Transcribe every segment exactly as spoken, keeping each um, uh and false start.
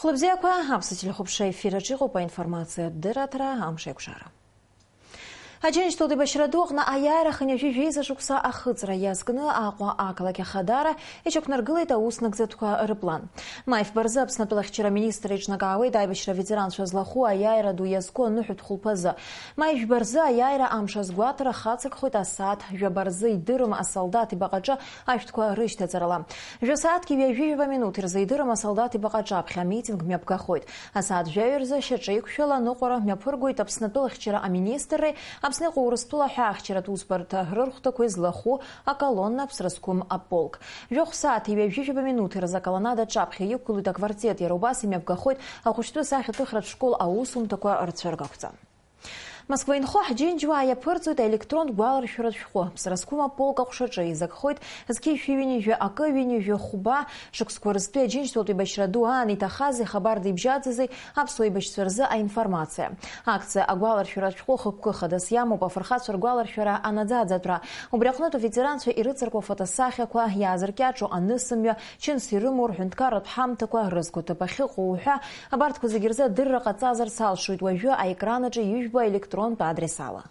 Хәлыбзиақәа, аԥсуа телехәаԥшра ефир аҿы иҟоуп аинформациатә дырраҭара «Амш еиқәшара». Аџьынџьтәылатә еибашьра ду аҟны аиааира хынҩажәи жәеиза шықәса ахыҵра иазкны Аҟәа ақалақь Ахадара иҽақәнаргылеит аус нагӡатәқәа рыплан. Маи фба рзы Аԥсны атәылахьчара аминистр еиҿнакаауеит аибашьра аветеранцәа злахәу аиааира ду иазку аныҳәатә хәылԥазы. Маи жәба рзы аиааира амш азгәаҭара хацыркхоит асааҭ жәаба рзы идырым асолдаҭ ибаҟаҿы ашәҭқәа рышьҭаҵарала. Жәа сааҭки ҩажәи жәаба минуҭ ирзеидырым асолдаҭ ибаҟа аҿаԥхьа амитинг мҩаԥгахоит. Асааҭ жәаҩа рзы шьаҿеиқәшәала аныҟәара мҩаԥыргоит Аԥсны атәылахьчара аминистрреи Аԥсны иҟоу Урыстәыла аҳәаахьчаратә усбарҭа рырхәҭақәеи злахәу аколонна аԥсра зқәым аполк. Жәохә сааҭи ҩажәи жәаба минуҭи рзы аколоннада аҿаԥхьа иқәгылоит аквартет, иара убас имҩаԥгахоит ахәыҷтәы сахьаҭыхратә школ аусумҭақәа рцәыргақәҵа. Москва инхо ҳџьынџьуаа иаԥырҵоит аелектронтә гәаларшәаратә шәҟәы. Ԥсра зқәым аполк аҟәшаҿы еизакхоит зқьи шәи ҩынҩажәи акы, ҩынҩажәи хәба шықәсқәа рзтәи аџьынџьтәылатә еибашьра ду аан иҭахази хабарда ибжьаӡызи аԥсуа еибашьцәа рзы аинформациа. Акциа агәаларшәаратә шәҟәы хықәкы хадас иамоуп афырхацәа ргәаларшәара анаӡаӡатәра. Убри аҟнытә аветеранцәа ирыцыркуа фотосахьақәа, иаазыркьаҿу анысымҩа, чынс ирымоу рҳәынҭқарратә ҳамҭақәа, рызқәа ҭыԥ ахьыҟоу уҳәа, абарҭқәа зегьы рзы адырра ҟаҵазарц алшоит уажәы аекран аҿы ижәбо аелектронтә адрес ала.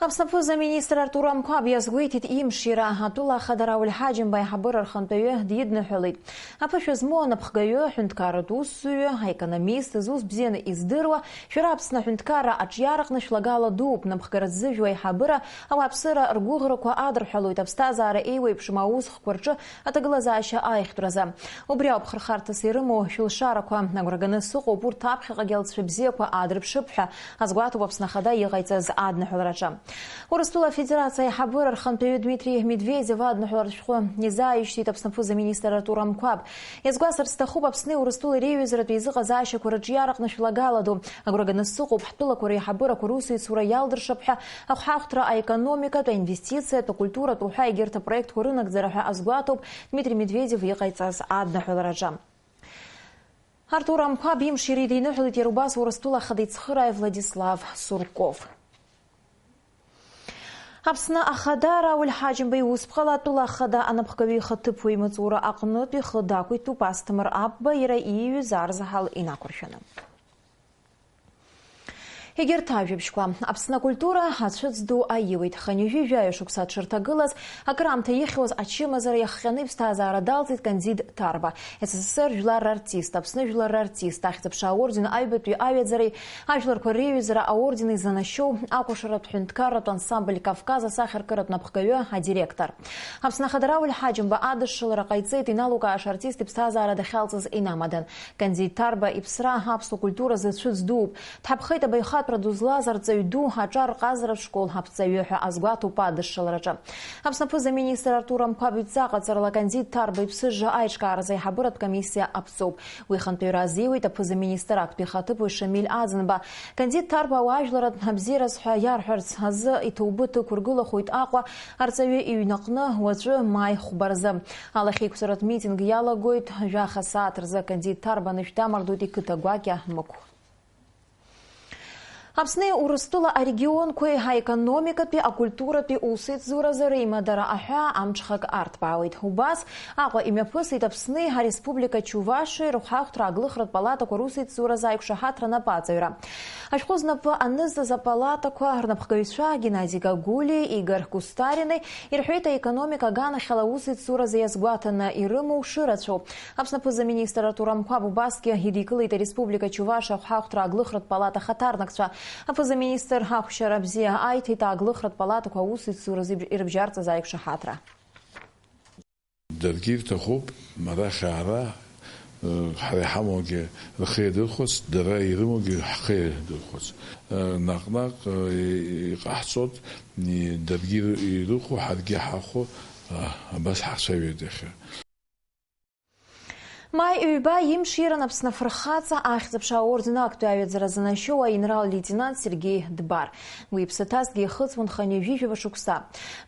Аԥсны аԥыза-министр Артур Амқәаб иазгәеиҭеит имшира атәыла ахада Рауль Ҳаџьымба аиҳабыра рхантәаҩы дидныҳәалеит. Аԥышәа змоу анапхгаҩы, аҳәынҭқарратә усзуҩы, аекономист, зус бзианы издыруа, шәара Аԥсны аҳәынҭқарра аҿиараҟны шәлагала дууп, напхгара ззыжәу аиҳабыра ауааԥсыра ргәыӷрақәа адырҳәалоит аԥсҭазаара еиуеиԥшым аусхқәа рҿы аҭагылазаашьа аиӷьтәразы. Убри ауп хырхарҭас ирымоу шәылшарақәа, агәра ганы сыҟоуп урҭ аԥхьаҟагьы алҵшәа бзиақәа аадырԥшып ҳәа азгәаҭоуп Аԥсны Ахада иҟаиҵаз адныҳәалараҿы. Урыстәыла Афедерациа аиҳабыра рхантәаҩы Дмитри Медведев адныҳәаларатә шәҟәы изааишьҭит Аԥсны аԥыза-министр Артур Амқәаб. Иазгәасҭарц сҭахуп, Аԥсни Урыстәылеи реиҩызаратә еизыҟазаашьақәа рыҿиараҟны шәлагала ду. Агәра ганы сыҟоуп, ҳтәылақәа реиҳабырақәа русеицура иалдыршап ҳәа ахәҳахәҭра аекономикатә, аинвестициатә, акультуратә уҳәа егьырҭ апроектқәа рынагӡара ҳәа азгәаҭоуп Дмитри Медведев иҟаиҵаз адныҳәалараҿы. Артур Амқәаб имшира идиныҳәалеит иара убас Урыстәыла ахада ицхырааҩ Владислав Сурков. Аԥсны ахада Рауль Ҳаџьымба иусԥҟала атәыла ахада анапхгаҩы ихаҭыԥуаҩ имаҵура аҟнытә ихы дақәиҭуп Асҭамыр Аԥба иара ииҩыз арзаҳал инақәыршәаны. Егьырҭ ажәабжьқәа. Аԥсны акультура ацәыӡ ду аиуеит. Хынҩажәи жәаҩа шықәса дшырҭагылаз, акыраамҭа ихьуаз ачымазара иахҟьаны иԥсҭазаара далҵит Кандид Ҭарба. С С С Р жәлар рартист, Аԥсны жәлар рартист, ахьӡ-аԥша аорден аҩбатәи аҩаӡареи ажәларқәа реиҩызара аордени занашьоу акәашаратә ҳәынҭқарратә ансамбль Кавказ асахьаркыратә напхгаҩы, адиректор. Аԥсны ахада Рауль Ҳаџьымба адышшылара ҟаиҵеит, иналукааша артист иԥсҭазаара дахьалҵыз инамадан. Кандид Ҭарба иԥсра аԥсуа культуразы цәыӡ дууп. Дҳаԥхеит абаҩхатәра ду злаз арҵаҩ ду, аҿар ҟазаратә школ аԥҵаҩы ҳәа азгәаҭоуп адышшылараҿы. Аԥсны аԥыза-министр Артур Амқәаб идҵа ҟаҵарала Кандид Ҭарба иԥсыжра аиҿкааразы аиҳабыратә комиссиа аԥҵоуп. Уи хантәаҩра азиуеит аԥыза-министр актәи ихаҭыԥуаҩ Шамиль Аӡынба. Кандид Ҭарба ауаажәларратә абзиараз ҳәа иарҳәарц азы иҭоубыҭ ықәыргылахоит Аҟәа арҵаҩы иҩнаҟны уаҵәы маи хәба рзы. Алахьеиқәҵаратә митинг иалагоит, жәаха сааҭ рзы Кандид Ҭарба анышә дамардоит иқыҭа гәакьа Мықә. Аԥсни Урыстәыла арегионқәеи аекономикатәи, акультуратәи усеицуразы реимадара аҳәаа амҽхак арҭбаауеит. Убас Аҟәа имҩаԥысит Аԥсни ареспублика Чувашиеи рыхәҳахәҭра аглыхратә палатақәа русеицуразы аиқәшаҳаҭра напаҵаҩра. Ашәҟәы знапы анызҵаз апалатақәа рнапхгаҩцәа Геннади Гагулиеи Игорь Кустарини ирҳәеит аекономика аганахьала аусеицуразы иазгәаҭаны ирымоу шырацәоу. Аԥсны аԥыза-министр Артур Амқәаб убасгьы идикылеит ареспублика Чувашиа ахәҳахәҭра аглыхратә палата ахаҭарнакцәа. Аԥыза-министр ахәшьара бзиа аиҭеит аглыхратә палатақәа аусеицуразы ирыбжьарҵаз аиқәшаҳаҭра. Даргьы ирҭахуп арахь аара, ҳара иҳамоугьы рхы иадырхәац, дара ирымоугьы ҳхы иадырхәац. Наҟ-наҟ иҟаҳҵоит, даргьы ирыхәо, ҳаргьы ҳахәо, абас ҳахцәажәоит иахьа. Маи ҩба имширан Аԥсны афырхаҵа ахьӡ-аԥша аорден актәи аҩаӡара занашьоу аинрал-леитенант Сергеи Дбар. Уи иԥсы ҭазҭгьы ихыҵуан хынҩажәижәаба шықәса.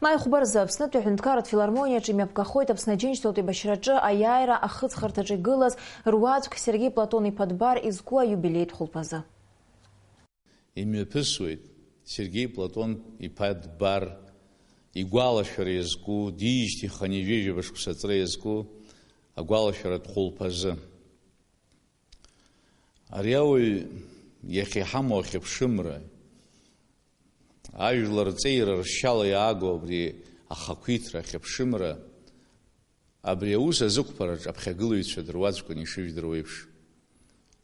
Маи хәба рзы Аԥснытәи аҳәынҭқарратә филармониаҿы имҩаԥгахоит Аԥсны Аџьынџьтәылатә еибашьраҿы аиааира ахыҵхырҭаҿы игылаз руаӡәк Сергеи Платон-иԥа Дбар изку аиубилеитә хәылԥазы. Имҩаԥысуеит Сергеи Платон иԥа Дбар игәалашәара иазку, диижьҭеи хынҩажәижәаба шықәса аҵра иазку агәалашәаратә хәылԥазы. Ари ауаҩ иахьа иҳамоу ахьыԥшымра, ажәлар рҵеира ршьала иааго абри ахақәиҭра ахьыԥшымра, абри аус азықәԥараҿ аԥхьагылаҩцәа дыруаӡәкын ишыжәдыруа еиԥш.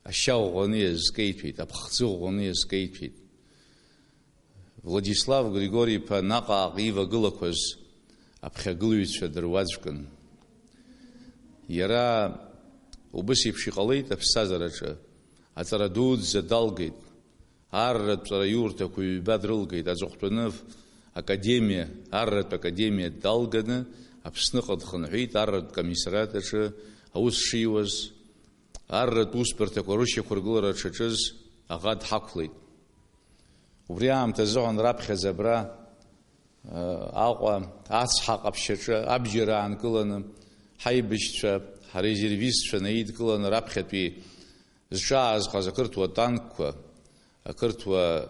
Ашьа ӷәӷәаны иазкеиҭәеит, аԥхӡы ӷәӷәаны иазкеиҭәеит. Владислав Григори-иԥа наҟ-ааҟ ивагылақәаз аԥхьагылаҩцәа дыруаӡәкын. Иара убыс еиԥш иҟалеит аԥсҭазаараҿы, аҵара дуӡӡа далгеит. Арратә ҵараиурҭақәа ҩба дрылгеит, аҵыхәтәаны академиа, арратә академиа далганы Аԥсныҟа дхынҳәит, арратә комиссариат аҿы аус шиуаз, арратә усбарҭақәа рышьақәыргылара дшаҿыз аӷа дҳақәлеит. Убри аамҭазыҳәан раԥхьаӡа абра, э, Аҟәа ацҳа ҟаԥшьаҿы абџьар аанкыланы, ҳаибашьцәа, ҳрезервистцәа наидкыланы раԥхьатәи зҿаазхаз ақырҭуа танкқәа, ақырҭуа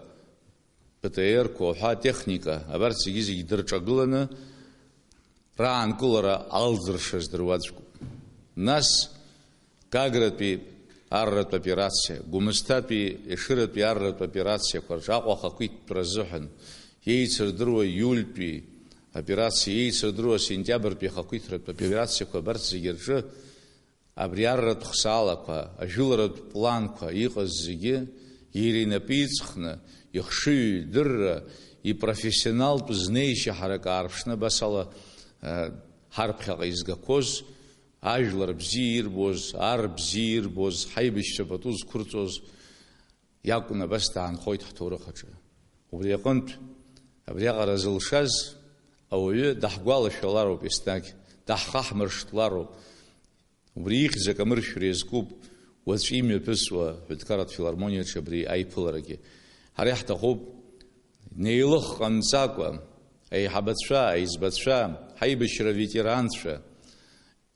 Б Т Р-қәа уҳәа атехника, абарҭ зегьы-зегьы дырҿагыланы раанкылара алзыршаз дыруаӡәкуп. Нас Гагратәи арратә операциа, Гәымсҭатәи Ешыратәи арратә операциақәа рҿы Аҟәа ахақәиҭтәра азыҳәан, иеицырдыруа иультәи операциа, иеицырдыруа сентиабртәи ахақәиҭратә операциақәа абарҭ зегьы рҿы абри арратә хсаалақәа, ажәыларатә планқәа иҟаз зегьы иара инапы иҵхны, ихшыҩ идырра, ипрофессионалтә знеишьа ҳарак аарԥшны абас ала, э, ҳарԥхьаҟа изгақәоз, ажәлар бзиа ирбоз, ар бзиа ирбоз, ҳаибашьцәа пату зқәырҵоз, иакәын абас даанхоит ҳҭоурых аҿы. Убри аҟынтә, абриаҟара зылшаз ауаҩы даҳгәалашәалароуп еснагь, даҳхаҳмыршҭлароуп. Убри ихьӡ акамыршәра иазкуп уаҵәы имҩаԥысуа аҳәынҭқарратә филармониаҿы абри аиԥыларагьы. Ҳара иаҳҭахуп, неилых ҟамҵакәа, аиҳабацәа, аиҵбацәа, ҳаибашьра аветеранцәа,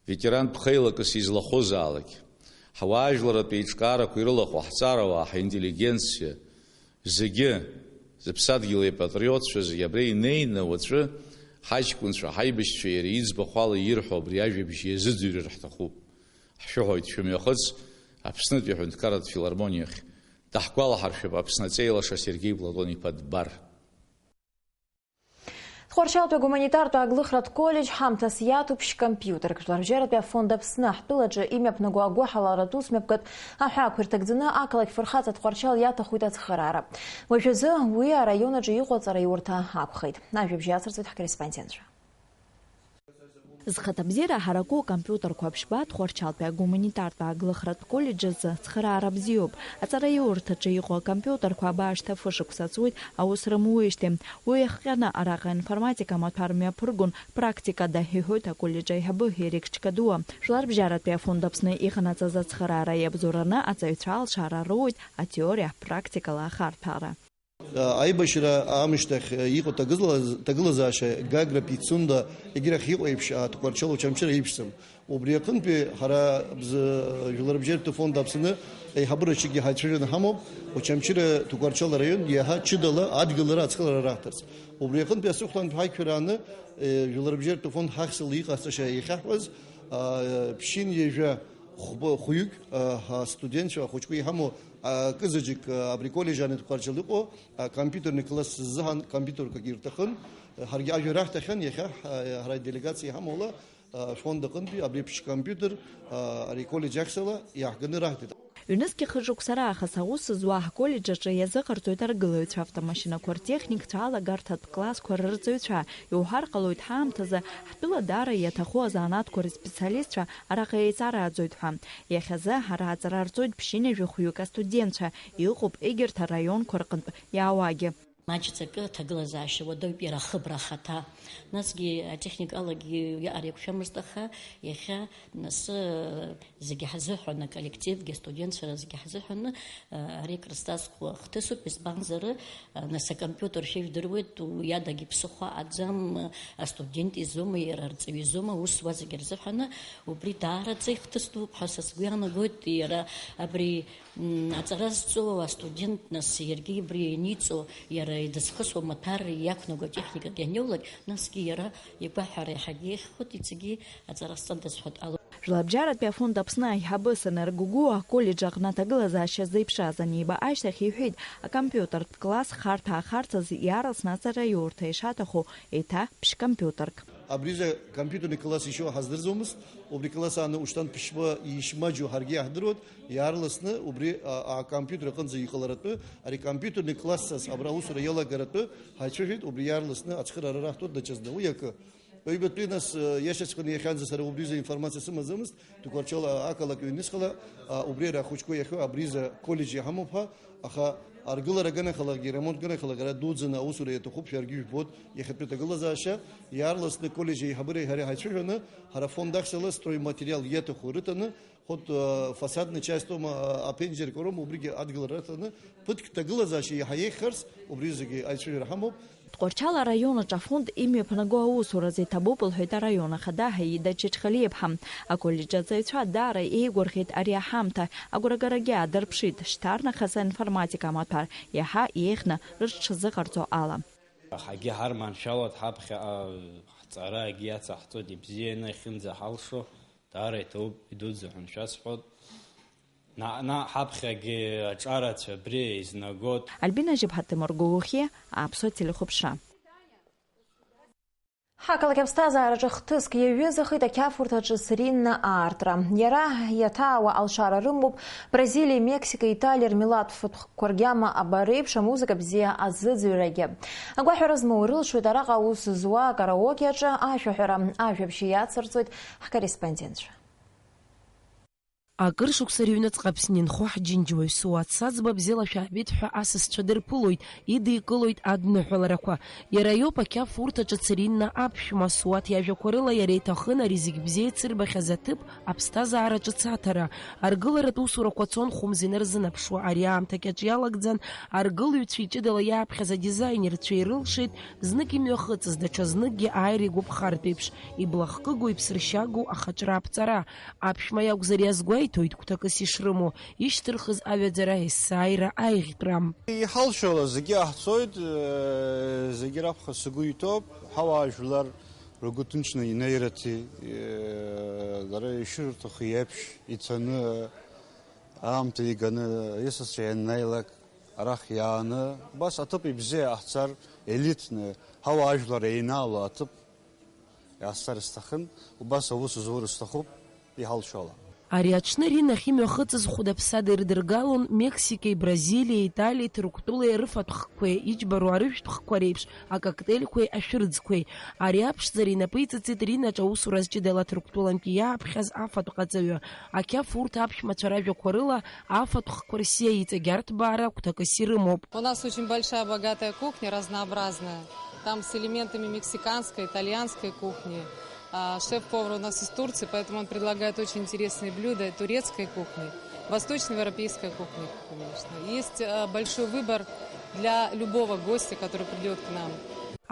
ветерантә хеилакыс излахәызаалак, ҳуаажәларатә еиҿкаарақәа ирылахәу ҳҵарауаа, ҳинтеллигенциа зегьы, зыԥсадгьыли апатриотцәа зегьы абра инеины уаҵәы ҳаҷкәынцәа, ҳаибашьцәа иара иӡбахә ала ирҳәо абри ажәабжь иазыӡырҩыр ҳҭахуп. Ҳшәыҳәоит, шәымҩахыҵ Аԥснытәи аҳәынҭқарратә филармониахь. Даҳгәалаҳаршәап Аԥсны аҵеилаша Сергеи Платон-иԥа Дбар. Тҟәарчалтәи агуманитартә ааглыхратә коллеџь ҳамҭас иаҭәуп шькомпиутерк. Жәларбжьаратәи афонд Аԥсны ҳтәылаҿы имҩаԥнаго агәыҳалалратә усмҩаԥгатә аҳәаақәа ирҭагӡаны ақалақь фырхаҵа Тҟәарчал иаҭахоит ацхыраара. Уажәазы уи араион аҿы иҟоу аҵараиурҭа акәхеит. Ажәабжь иацырҵоит ҳкорреспондентцәа. Зхаҭабзиара ҳараку акомпиутерқәа ԥшьба Тҟәарчалтәи агуманитартә ааглыхратә коллеџь азы цхыраара бзиоуп. Аҵараиурҭаҿы иҟоу акомпиутерқәа абаашьҭа фышықәса ҵуеит аус рымуеижьҭеи. Уи иахҟьаны араҟа аинформатика амаҭәар мҩаԥыргон практикада, иҳәоит аколлеџь аиҳабы Ерик Чкадуа. Жәларбжьаратәи афонд Аԥсны иҟанаҵаз ацхыраара иабзоураны аҵаҩцәа алшара роуеит атеориа практикала ахарҭәаара. Аибашьра аамышьҭахь иҟоу ҭагылаз-, ҭагылазаашьа Гагра, Пицунда, егьирахь иҟоу еиԥш, а, Тҟәарчал Очамчыра иԥшӡам. Убри аҟынтәи ҳара бз-, Жәларбжьаратәи фонд Аԥсны аиҳабыраҿгьы ҳаицәажәаны ҳамоуп, Очамчыра Тҟәарчал араион иаҳа ҷыдала адгылара ацхыраара раҳҭарц. Убри аҟынтәи аҵыхәтәантәи ҳаиқәшәара ааны, е, Жәларбжьаратәи фонд ҳахьӡала иҟаҳҵаша иахьаҳҳәаз, а, ԥшьынҩажәа хәба-, хәҩык, а, ҳастудентцәа ахәыҷқәа иҳамоу акызаҵәык, а, абри аколлеџь ан Тҟәарчал иҟоу, а, компьютерный класс ззыҳан компьютерқәак ирҭахын. Ҳаргьы ажәа раҳҭахьан, иахьа, а, ҳара аделегациа иҳамоу ала, а, шәфонд аҟынтәи абри еиԥш компьютер, а, ари аколлеџь ахьӡала иаҳганы раҳҭеит. Ҩнызқьы хышықәса раахыс аус зуа ҳколлеџь аҿы иазыҟарҵоит аргылаҩцәа, автомашьынақәа ртехникцәа, алагарҭатә классқәа рырҵаҩцәа. Иуҳәар ҟалоит, ҳаамҭазы ҳтәыла даара иаҭаху азанааҭқәа рспециалистцәа араҟа еиҵарааӡоит ҳәа. Иахьазы ҳара аҵара рҵоит ԥшьынҩажәи хәҩык астудентцәа, иҟоуп егьырҭ араионқәа рҟынтә иаауагьы. Аџьҵакы аҭагылазаашьа уадаҩуп иара ахыбра ахаҭа. Насгьы атехникалагьы ари еиқәшәамызт, аха иахьа нас зегьы ҳазыҳәан, аколлективгьы, астудентцәа зегьы ҳазыҳәаны, ари акрызҵазкуа хҭысуп, избанзар, нас акомпиутер шәа ижәдыруеит, уи адагьы ԥсыхәа аӡам, астудент изоума, иара арҵаҩы изоума, ус уа зегьы рзыҳәаны, убри даараӡа ихҭыс дууп ҳәа са сгәы иаанагоит, иара абри М, аҵара зҵоу астудент, нас, иаргьы абри ианиҵо, иара идызхысуа амаҭәар иақәнаго атехникагьы аниоулак, насгьы иара игәаҳәара иаҳагьы еиӷьхоит, иҵегьы аҵара сҵандаз ҳәа дҟалоит. Жәларбжьаратәи афонд Аԥсны аиҳабы Санар Гәыгәуа аколлеџь аҟны аҭагылазаашьа зеиԥшраз аниба ашьҭахь иҳәеит, акомпиутертә класс харҭәаахарц азы иаарласны аҵараиурҭа ишаҭаху еиҭа ԥшь-компиутерк. Абризы компиутерный класс ишьоу ҳаздырӡомызт, убри класс ааны ушьҭан ԥшьба ишмаҷу ҳаргьы иаҳдыруан, иаарласны убри, а, акомпиутер аҟынӡа иҟаларатәы, ари компиутерный классҵас абра аусура иалагаратәы ҳаицәажәеит, убри иаарласны ацхыраара раҳҭоит даҽазны. Уи акы. Ҩбатәи нас, э, иашаҵәҟьаны иахьанӡа сара убризы информациа сымаӡамызт, Тҟәарчал ақалақь ҩнуҵҟала, а, убри ара ахәыҷқәа иахьоу абризы коллеџь иҳамоуп ҳәа, аха аргылара аганахалакгьы, ремонт аганахалак ара дуӡӡаны аусура иаҭахуп, шәаргьы ижәбоит иахьатәи аҭагылазаашьа, иаарласны коллеџь аиҳабыреи ҳареи ҳаицәажәаны, ҳара афонд ахьӡала стройматериал иаҭаху рыҭаны, хәыҭ, э, фасадный часть аума, э, аԥенџьырқәа роума, убригьы адгылара рыҭаны, ԥыҭк ҭагылазаашьа иаҳа еиӷьхарц, убри зегьы аицәажәара ҳамоуп. Тҟәарчал араион аҿы афонд имҩаԥнаго аусуразы иҭабуп, лҳәеит араион ахада Ҳаида Чачхалиаԥҳа. Аколлеџь аҵаҩцәа даара еигәырӷьеит ари аҳамҭа, агәрагарагьы аадырԥшит, шьҭарнахыс аинформатика амаҭәар иаҳа еиӷьны рыҽшазыҟарҵо ала. Ҳагьы ҳарманшәалоит, ҳаԥхьаҟа ҳҵарагьы иацаҳҵоит, ибзианы иахьынӡаҳалшо, даара иҭабуп, идуӡӡа ҳәа аншәасҳәоит. Наҟ-наҟ ҳаԥхьагьы аҿарацәа абри еизнагоит. Альбина Жьыԥҳа, Тимур Гәыгәхиа, Аԥсуа телехәаԥшра. Ҳақалақь аԥсҭазаараҿы хҭыск иаҩызахеит ақьафурҭаҿы сринна аартра. Иара иаҭаауа алшара рымоуп Бразилиеи Мексикеи, Италиеи рмилаҭ фатәқәа ргьама абареиԥш амузыка бзиа азыӡырҩрагьы. Агәаҳәара змоу ирылшоит араҟа аус зуа акараоке аҿы ашәаҳәара, ажәабжь иацырҵоит ҳкорреспондентцәа. Акыр шықәса рыҩныҵҟа Аԥсны инхо ҳџьынџьуаҩ Суаҭ Саӡба бзиала шәаабеит ҳәа асасцәа дырԥылоит, идикылоит адныҳәаларақәа. Иара иоуп ақьаф урҭ аҿы Церинна аԥшәма. Суаҭ иажәақәа рыла, иара иҭахын ари зегь бзиа ицырбахьаз аҭыԥ аԥсҭазаара ҿыц аҭара. Аргыларатә усурақәа цон хәымз инарзынаԥшуа. Ари аамҭа кьаҿ иалагӡан, аргылаҩцәа иҷыдала иааԥхьаз адизаинерцәа ирылшеит, знык имҩахыҵыз, даҽазныкгьы ааира игәаԥхартә еиԥш, иблахкыгоу, иԥсыршьагоу ахаҿра аԥҵара. Аԥшәма иакәзар иазгәеиҭоит гәҭакыс ишрымоу, ишьҭырхыз аҩаӡара, есааира аиӷьтәра. Иҳалшола зегьы ҟаҳҵоит, э, зегьы ракәха сгәы иҭоуп, ҳауаажәлар ргәы ҭынчны инеирыҭи, э, дара ишырҭаху еиԥш ицаны, аамҭа иганы, исасцәа ианнеилак, арахь иааны, убас аҭыԥ ибзиа иаҳцар, елитны, ҳауаажәлар еинаало аҭыԥ иаасцар сҭахын, убас аус зур сҭахуп, иҳалшола. Ари аҽны Рина ахьымҩахыҵыз хәда-ԥсада ирыдыргалон Мексикеи, Бразилиеи, Италиеи, Ҭырқәтәылеи рыфатә хкқәеи, иџьбароу арыжәтә хкқәа реиԥш, акоктеильқәеи ашәырӡқәеи. Ари аԥшӡара инапы иҵыҵит Ринаҿ аусура зҷыдала Ҭырқәтәылантәи иааԥхьаз афатә ҟаҵаҩы. Ақьаф урҭ аԥшәмацәа ражәақәа рыла, афатә хкқәа рсиа иҵегь арҭбаара агәҭакыс ирымоуп. У нас очень большая богатая кухня, разнообразная. Там с элементами мексиканской, итальянской кухни. А шеф-повар у нас из Турции, поэтому он предлагает очень интересные блюда турецкой кухни, восточноевропейской кухни, конечно. Есть, э, большой выбор для любого гостя, который придёт к нам.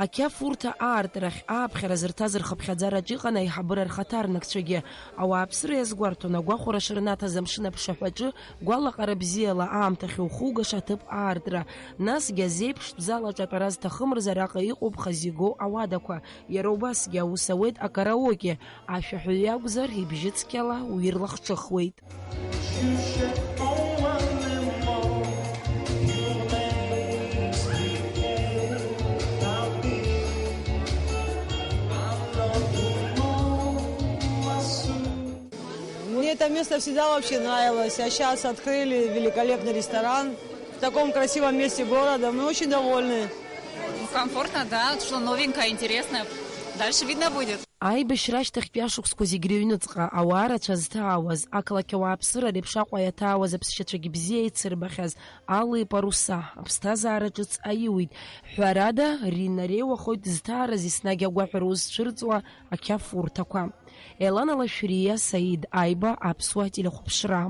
Ақьаф урҭ аартрахь ааԥхьара зырҭаз рхыԥхьаӡараҿ иҟан аиҳабыра рхаҭарнакцәагьы. Ауааԥсыра иазгәарҭон, агәахәара шырнаҭаз амшын аԥшаҳәаҿы гәалаҟара бзиала аамҭахь ухугаша аҭыԥ аартра. Насгьы азеиԥштә залаҿ атәара зҭахым рзы араҟа иҟоуп хазы игоу ауадақәа. Иара убасгьы аус ауеит акараоке. Ашәаҳәаҩ иакәзар, ибжьы цқьала уи рлахҿыхуеит. Мне это место всегда вообще нравилось, а щас открыли великолепный ресторан в таком красивом месте города. Мы очень довольны. Ну, комфортно, да, что новенькое, интересное. Дальше видно будет. Аибашьра ашьҭахьтәи ашықәсқәа зегь рыҩныҵҟа ауаа рацәа зҭаауаз, ақалақь ауааԥсыра реиԥш Аҟәа иаҭаауаз аԥсшьацәагьы бзиа еицырбахьаз Алла ипаруса, аԥсҭазаара ҿыц аиуит. Ҳәарада, риннареиуахоит зҭаараз еснагь агәаҳәара узцәырҵуа ақьафурҭақәа. Елана Лашәриа, Саид Аиба, Аԥсуа телехәаԥшра.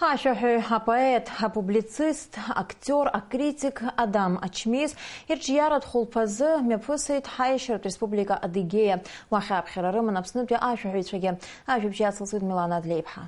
Ашәаҳәаҩ, апоет, апублицист, актиор, акритик Адам Ачмиз ирҿиаратә хәылԥазы мҩаԥысит ҳаиашьаратә республика Адыгеиа. Уахь аԥхьара рыман Аԥснытәи ашәаҳәаҩцәагьы. Ажәабжь иацылҵоит Милана Адлеиԥҳа.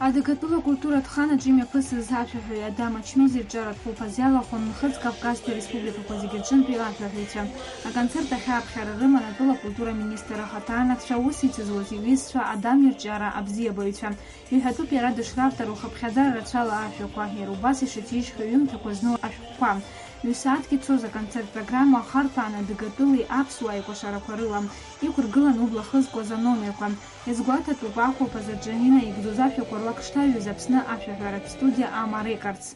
Адыгатәыла акультуратә ханаҿ имҩаԥысыз ашәаҳәаҩ Адам Ачмиз ирҿиаратә хәылԥазы иалахәын Нхыҵ Кавказтәи ареспубликақәа зегьы рҿынтәи ашәаҳәаҩцәа. Аконцерт ахь аԥхьара рыман атәыла акультура министр ахаҭарнакцәа, аус ицызуаз иҩызцәа, Адам ирҿиара абзиабаҩцәа. Иҳәатәуп иара дышравтору хыԥхьаӡара рацәала ашәақәа, иара убас ишыҭижьхьоу ҩымҭақәа зну ашәҟәқәа. Ҩ-сааҭк ицоз аконцерт программа ахарҭәаан адыгатәылеи аԥсуааи кәашарақәа рыла иқәыргылан убла хызкуаз аномерқәа. Иазгәаҭатәуп ахәылԥаз аҿы инаигӡоз ашәақәа руак шҭаҩыз Аԥсны ашәаҳәаратә студиа Ама Рекордс.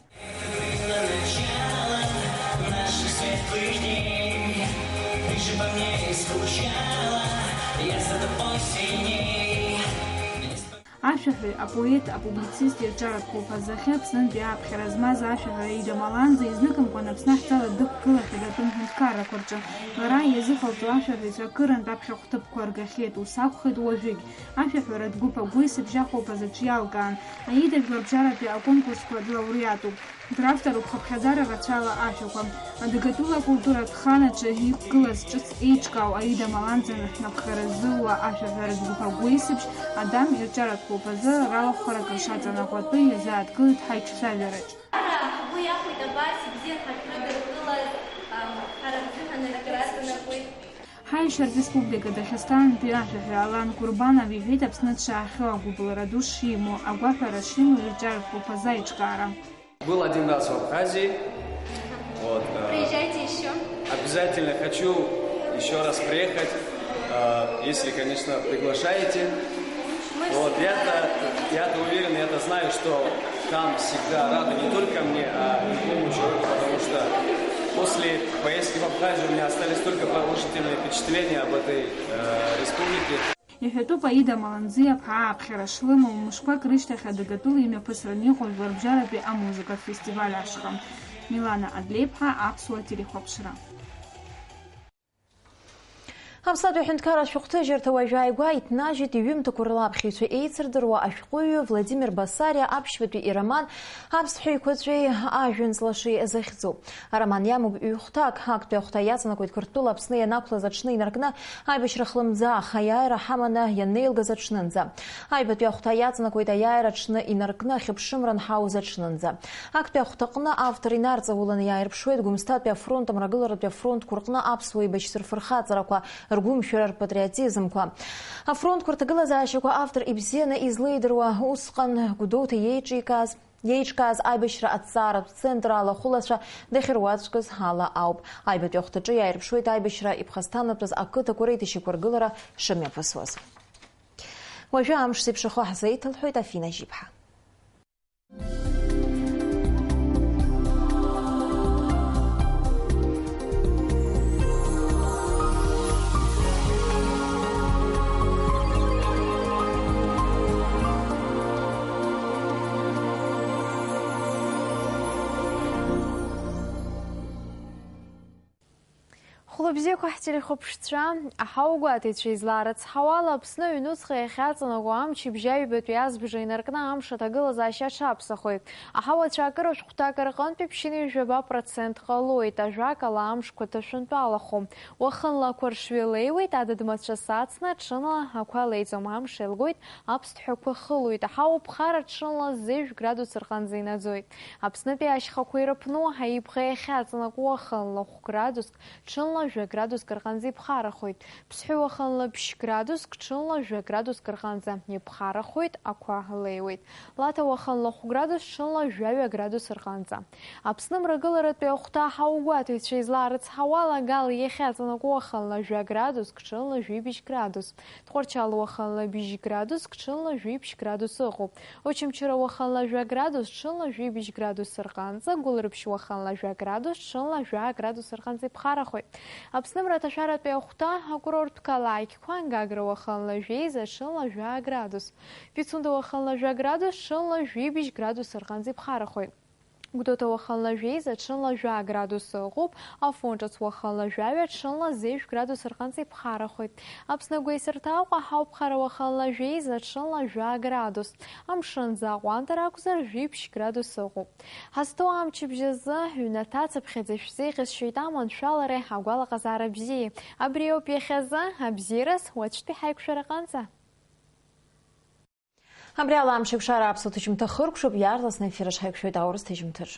Ашәаҳәаҩ, апоет, апублицист ирҿиаратә хәылԥазы ахьы Аԥснынтәи ааԥхьара змаз ашәаҳәаҩ Аида Маланӡа изныкымкәан Аԥсны аҳҭала дықәгылахьеит атәым ҳәынҭқаррақәа рҿы. Лара иазыҟалҵо ашәаҳәаҩцәа акырынтә аԥхьахә ҭыԥқәа ргахьеит, ус акәхеит уажәыгь. Ашәаҳәаратә гәыԥ агәеисыбжь ахәылԥаз аҿы иалкаан. Аида жәларбжьаратәи аконкурсқәа длауреатуп. Дравторуп хыԥхьаӡара рацәала ашәақәа. Адыгатәыла акультуратә хан аҿы иқәгылаз ҿыц еиҿкаау Аида Маланӡа напхгара ззууа ашәаҳәаратә гәыԥ агәеисыбжь Адам ирҿиаратә хәылԥазы ралахәхарак ршаҵанакуа атәы иазааҭгылеит ҳаиҿцәажәараҿ. Ара ҳгәы иахәеит абас ибзиан ҳашәрыдыркылаз, ам, ҳара ҳзыҳәан акыр аҵанакуеит. Ҳаиашьаратә республика Дагестантәи ашәаҳәаҩ Алан Курбанов иҳәеит Аԥсны дшаахьоу, агәыбылра ду шимоу, агәаҳәара шимоу ирҿиаратә хәылԥазы аиҿкаара. Был один раз в Абхазии. Вот, э, Приезжайте ещё. Обязательно хочу ещё раз приехать, э, если, конечно, приглашаете. Мы Вот, всегда я-то, рады. Я-то уверен, я-то знаю, что там всегда рады не только мне, а любому человеку, потому что после поездки в Абхазию у меня остались только положительные впечатления об этой, э, республике. Иҳәатәуп Аида Маланӡиаԥҳа ааԥхьара шлымоу, мышқәак рышьҭахь адыгатәыла имҩаԥысран иҟоу жәларбжьаратәи амузыкатә фестиваль ашҟа. Милана Адлеиԥҳа, Аԥсуа телехәаԥшра. Аԥсатәи аҳәынҭқарра ашәҟәҭыжьырҭа уажә ааигәа иҭнажьит иҩымҭақәа рыла аԥхьаҩцәа еицырдыруа ашәҟәыҩҩы Владимир Басариа аԥшьбатәи ироман Аԥсҭҳәа еиқәаҵәеи ажәҩан ҵлашеи захьӡу. Ароман иамоуп ҩ-хәҭак, актәи ахәҭа иаҵанакуеит Қырҭтәыла Аԥсны ианақәлаз аҽны инаркны аибашьра хлымӡаах аиааира ҳаманы ианеилгаз аҽнынӡа. Аҩбатәи ахәҭа иаҵанакуеит аиааира аҽны инаркны ахьыԥшымра анҳауз аҽнынӡа. Актәи ахәҭаҟны автор инарҵауланы иааирԥшуеит Гәымсҭатәи афронт, Амрагыларатәи афронтқәа рҟны аԥсуа еибашьцәа рфырхаҵарақәа, ргәымшәара, рпатриотизмқәа. Афронтқәа рҭагылазаашьақәа автор ибзианы излеидыруа усҟан Гәдоуҭа иеиҿикааз, иеиҿкааз аибашьра аҭҵааратә центр алахәылацәа дахьыруаӡәкыз ала ауп. Аҩбатәи ахәҭаҿы иааирԥшуеит аибашьра иԥхасҭанатәыз ақыҭақәа реидашьақәа ргылара шымҩаԥысуаз. Уажәы амш зеиԥшрахо ҳзеиҭалҳәоит Афина Жьиԥҳа. Хәлыбзиақәа ҳтелехәаԥшцәа, аҳауагәаҭаҩцәа излаарыцҳауала, Аԥсны аҩнуҵҟа иахьаҵанакуа амчыбжь аҩбатәи азбжа инаркны амш аҭагылазаашьа аҽаԥсахоит. Аҳауа ацәаакыра шәҟәҭак рҟынтәи ԥшьынҩажәаба процент ҟалоит, ажәакала, амшқәа ҭашәынтәалахом. Уахынла ақәаршҩы леиуеит, адыд-мацәыс ацны, ҽынла ақәа леиӡом, амш еилгоит, аԥсҭҳәақәа хылоит, аҳауа ԥхара ҽынла зежә градус рҟынӡа инаӡоит. Аԥснытәи ашьхақәа ирыԥну аибӷа иахьаҵанакуа уахынла хә градуск, ҽынла жәа градуск рҟынӡа иԥхарахоит. Ԥсҳәы уахынла ԥшь градуск, ҽынла жәа градуск рҟынӡа иԥхарахоит, ақәа леиуеит. Лаҭа уахынла хә градус, ҽынла жәаҩа градус рҟынӡа. Аԥсны мрагыларатәи ахәҭа ҳаугәаҭаҩцәа излаарыцҳауала, Гал иахьаҵанакуа уахынла жәа градуск, ҽынла жәибжь градус. Тҟәарчал уахынла бжь градуск, ҽынла жәибжь градус ыҟоуп. Очамчыра уахынла жәа градус, ҽынла жәибжь градус рҟынӡа, Гәылрыԥшь уахынла жәа градус, ҽынла жәа градус рҟынӡа иԥхарахоит. Аԥсны мраҭашәаратәи ахәҭа акурорттә қалақьқәа, Гагра уахынла жәеиза, ҽынла жәа градус. Пицунда уахынла жәа градус, ҽынла жәибжь градус рҟынӡа иԥхарахоит. Гәдоуҭа уахынла жәеиза, ҽынла жәа градус ыҟоуп, Афон ҿыц уахынла жәаҩа, ҽынла зежә градус рҟынӡа иԥхарахоит. Аԥсны агәеисырҭа Аҟәа ҳауԥхара уахынла жәеиза, ҽынла жәа градус. Амшын аӡы аҟәандара акәзар, жәиԥшь градус ыҟоуп. Ҳазҭоу амчыбжь азы ҩнаҭа цыԥхьаӡа шәзеиӷьасшьоит аманшәалареи агәалаҟазаара бзиеи. Абри ауп иахьазы, абзиараз, уаҵәтәи ҳаиқәшәараҟынӡа. Абри ала амшеиқәшара аԥсуа ҭыжьымҭа хыркәшоуп, иаарласны аефир аҿы ҳаиқәшәоит аурыс ҭыжьымҭаҿ.